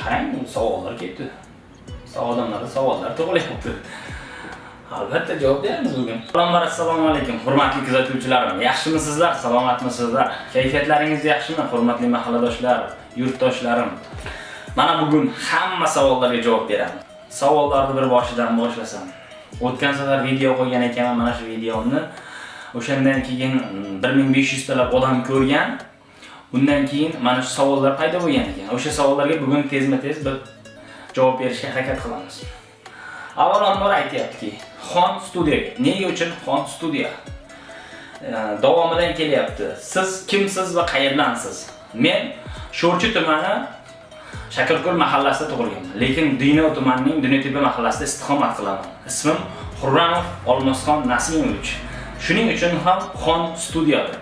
Qarang, savollar kelibdi. Odamlarda savollar tug'ilyapti. Albatta javob beramiz bugun. Salom, assalomu alaykum, hurmatli kuzatuvchilarim. Yaxshimisizlar, salomatmisizlar? Kayfiyatlaringiz yaxshimi, hurmatli mahalladoshlar, yurtdoshlarim? Mana bugun hamma savollarga javob beramiz. Savollarni bir boshidan boshlasam. O'tgan safar video qo'ygan ekanman, mana shu videomni. O'shandan keyin 1500 talab odam ko'rgan. Undan keyin mana shu savollar paydo bo'lgan ekan. O'sha savollarga bugun tezma-tez bir javob berishga harakat qilamiz. Avvalambor aytyaptiki, Xon Studio. Nega uchun Xon Studio? Davomidan kelyapti. Siz kimsiz va qayerdansiz? Men Sho'rchi tumani Shakarko'l mahallasida tug'ilganman. Lekin Denov tumanining Dunyotepa mahallasida istiqomat qilaman. Ismim Xurramov Olmosxon Nasimovich. Shuning uchun ham Xon Studiodir.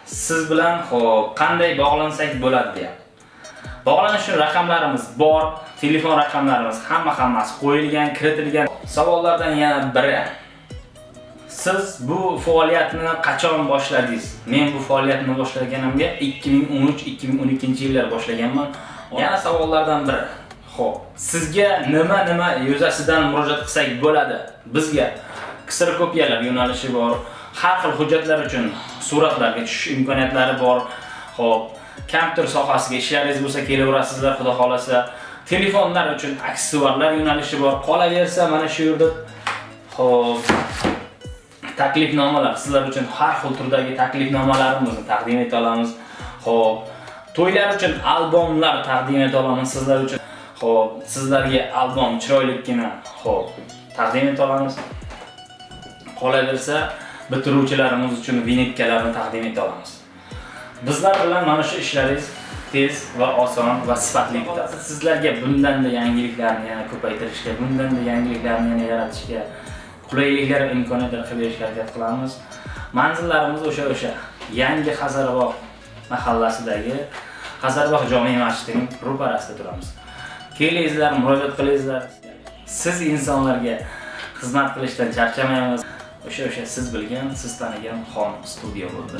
Siz bilan, xo'p, qanday bog'lansak bo'ladi, deyapti. Bog'lanish uchun raqamlarimiz bor, telefon raqamlarimiz hammasi qo'yilgan, kiritilgan. Savollardan yana biri. Siz bu faoliyatni qachon boshladingiz? Men bu faoliyatni boshlaganimga 2013-2012 yillar boshlaganman. Yana savollardan biri. Xo'p, sizga nima-nima yuzasidan murojaat qilsak bo'ladi? Bizga kserokopiyalar yo'nalishi bor, har xil hujjatlar uchun suratlarga tushish imkoniyatlari bor. Xo'p, kompyuter sohasiga ishlaringiz bo'lsa, kelaverasizlar, xudo xolasa. Telefonlar uchun aksessuarlar yo'nalishi bor. Qolaversa, mana shu yerda, xo'p, taklifnomalar, sizlar uchun har xil turdagi taklifnomalarimizni taqdim eta olamiz. Xo'p, to'ylar uchun albomlar taqdim eta olamiz sizlar uchun. Xo'p, sizlarga albom chiroylikkina, xo'p, taqdim eta olamiz. Qolaversa, bitiruvchilarimiz uchun vinitkalarni taqdim eta olamiz. Bizlar bilan mana shu ishlaringiz tez va oson va sifatli bitadi. Sizlarga bundan-da yangiliklarni yana ko'paytirishga, bundan-da yangiliklarni yana yaratishga, qulayliklar va imkoniyatlar qilib berishga harakat qilamiz. Manzillarimiz o'sha Yangi Hazarbog' mahallasidagi Hazarbog' jome masjidining ro'parasida turamiz. Kelingizlar, murojaat qilingizlar. Siz insonlarga xizmat qilishdan charchamaymiz. O'sha siz bilgan, siz tanigan Xon Studio bo'ldi.